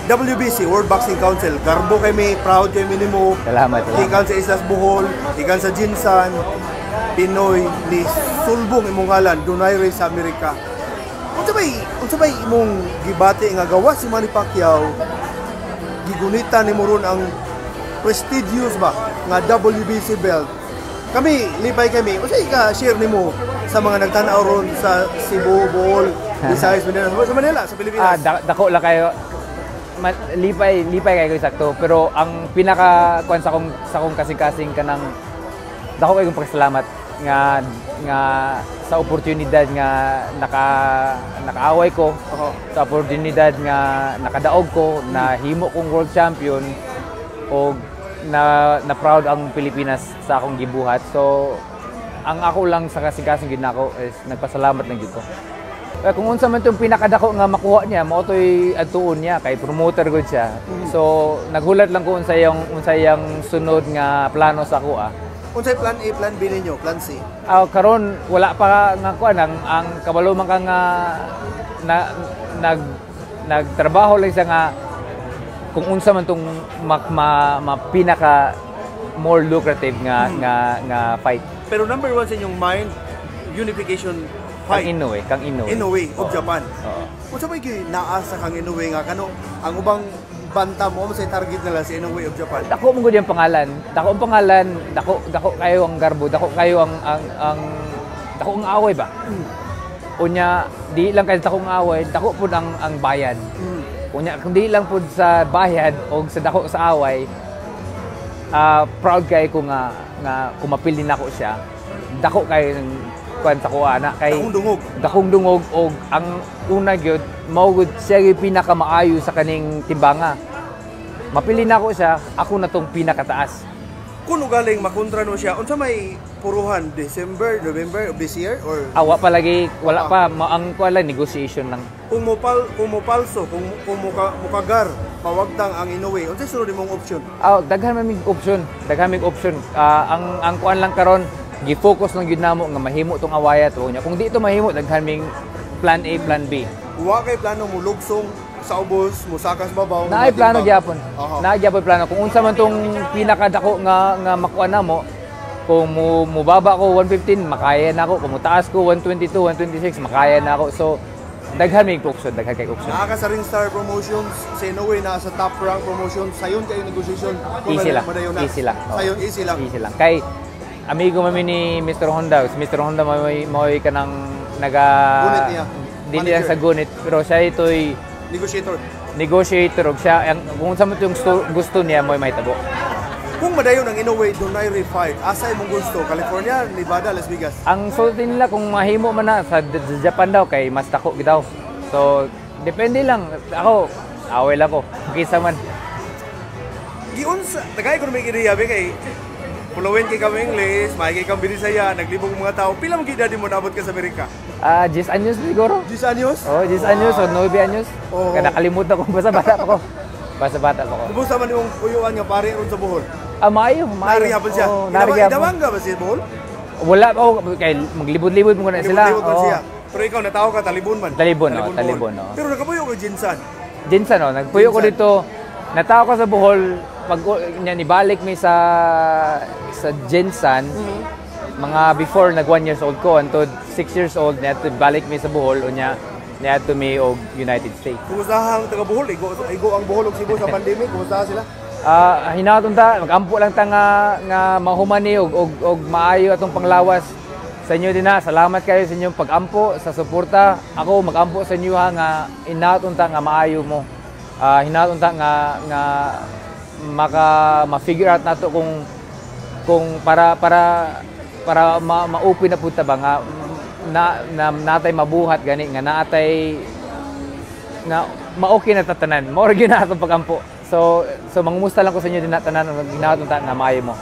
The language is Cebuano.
WBC, World Boxing Council. Garbo kami, proud kami nimo. Salamat, salamat. Gikan sa Islas Bohol, gikan sa GenSan, Pinoy ni sulbong imong ngalan dunay rin sa Amerika. Unsa bay imong gibati nga gawas si Manny Pacquiao, gigunita nimo ron ang prestigious ba nga WBC belt? Kami lipay kami. Unsay ka share nimo sa mga nagtan-aw ron sa Cebu, Bohol, Visayas, Mindanao, sa Manila, sa Pilipinas? Dako lang kayo. Lipay lipay kayo sakto, pero ang pinaka kuan sa akong kasing-kasing kanang dako kay kong pagkasalamat nga nga sa oportunidad nga nakaaway ko, sa oportunidad nga nakadaog ko, na himo kong world champion o na na proud ang Pilipinas sa akong gibuhat. So ang ako lang sa kasing-kasing gid nako is nagpasalamat lang jud ko. Eh, kung unsa man tong pinakadako nga makuha niya, mao to'y adtuon niya kay promoter gud siya. So naghulat lang ko unsa iyang sunod nga plano sa ako ah. Unsay plan A, plan B ninyo, plan C? Ah, karon wala pa nga kuan, ang kabalo man ka nga na, nagtrabaho lang siya nga kung unsa man tong ma pinaka more lucrative nga nga nga fight. Pero number one sa inyong mind, unification Kang fight. Inoue, kang Inoue. Inoue of Japan. Oo. Unsa may naa sa kang Inoue nga kano ang ubang banta mo sa target nila si Inoue of Japan? Dako mo gud yung pangalan. Dako ang pangalan, dako dako kayo ang garbo, dako kayo ang dako ang away ba. Unya di lang kayo dako ang away, dako pud ang bayad. Unya kung di lang pud sa bayad o sa dako sa away, proud kay ko nga nga kung mapili nako siya. Dako kay ng kuan sa kuha na kay Dakong dungog. Dakong dungog og ang una gyud mao gud siya yung pinakamaayo sa kaning timbanga. Mapili nako siya, ako na tong pinakataas. Kung ugaling makontra no siya, unsa may puruhan, December, November of this year or Awa pa lagi, wala pa ang kuan lang, negotiation lang. Kung mopalso, kung mukagar, pawagtang ang Inoue, unsa sunod imong option? Ah, daghan man mig option, daghan mig option. Ang kuan lang karon, gi-focus lang gyud namo nga mahimo tong awaya to nya. Kung di ito mahimo, daghan ming plan A, plan B. Wa kay plano mo lugsong sa ubos, musakas babaw? Naay plano gyapon. Naay gyapon plano kung unsa man tong pinakadako nga nga makuha namo. Kung mubaba ko 115, makaya na ako. Kung mutaas ko 122, 126, makaya na ako. So daghan may option, daghan kay option. Naa ka sa Ringstar Promotions, si Inoue naa sa Top Rank Promotions, sayon kayo negotiation? Kung Easy lang. Madayon na. Easy lang. Oo. Sayon, easy lang. Easy lang. Kay amigo mami ni Mr. Honda, si Mr. Honda mo'y kanang naga Gunit niya. Dili lang Manager. sa gunit, pero siya ito'y Negotiator. Negotiator og siya ang kung sa mo yung gusto, gusto niya mo'y mahitabo. Kung madayon ang Inoue, dunay refight. Asa imong gusto? California, Nevada, Las Vegas? Ang sulti nila kung mahimo man na sa Japan daw kay mas dako gid daw. So depende lang. Ako away lang ko. Kisa man. Giunsa, tagay ko na may ideya be kay fluent kay kami English, maigi kang Binisaya, naglibog mga tao. Pila mo gid mo naabot ka sa Amerika? Ah, 10 años siguro. 10 años? Oh, 10 años o 9 años. Oo. Kaya nakalimutan ko, basta bata pa ko. Basta bata pa ko. Kumusta man yung puyuan nga pare ron sa Bohol? Ah, maayo, maayo. Nari hapon siya. Oo, nari hapon. Idawanga ba si Bohol? Wala pa ako, kay maglibod-libod mo na sila. Libot-libot man Oo. siya. Pero ikaw, natawo ka, talibon man. Talibon, oo, Bohol. talibon, oo. Pero nakapuyo ka GenSan. GenSan, no, nagpuyo ko GenSan. dito. Natawo ko sa Bohol, pag nya nibalik mi sa GenSan, mga before nag 1 years old ko, antod 6 years old, niadto balik mi sa Bohol, unya niadto mi og United States. Kumusta ang taga Bohol? Igo, igo ang Bohol ug Cebu sa pandemic. Kumusta sila? Ah, hinaot ta, magampo lang ta nga nga mahuman ni og maayo atong panglawas sa inyo din na. Salamat kayo sa inyong pag-ampo, sa suporta. Ako magampo sa inyo ha nga hinaot unta nga maayo mo. Ah, hinaot unta nga nga maka ma-figure out nato kung para para para ma-open na pud ta ba nga na, na natay mabuhat gani nga naatay nga ma-okay na tatanan. Mao ra gyud na atong pagampo. So mangumusta lang ko sa inyo din na tanan, hinaot unta nga maayo mo.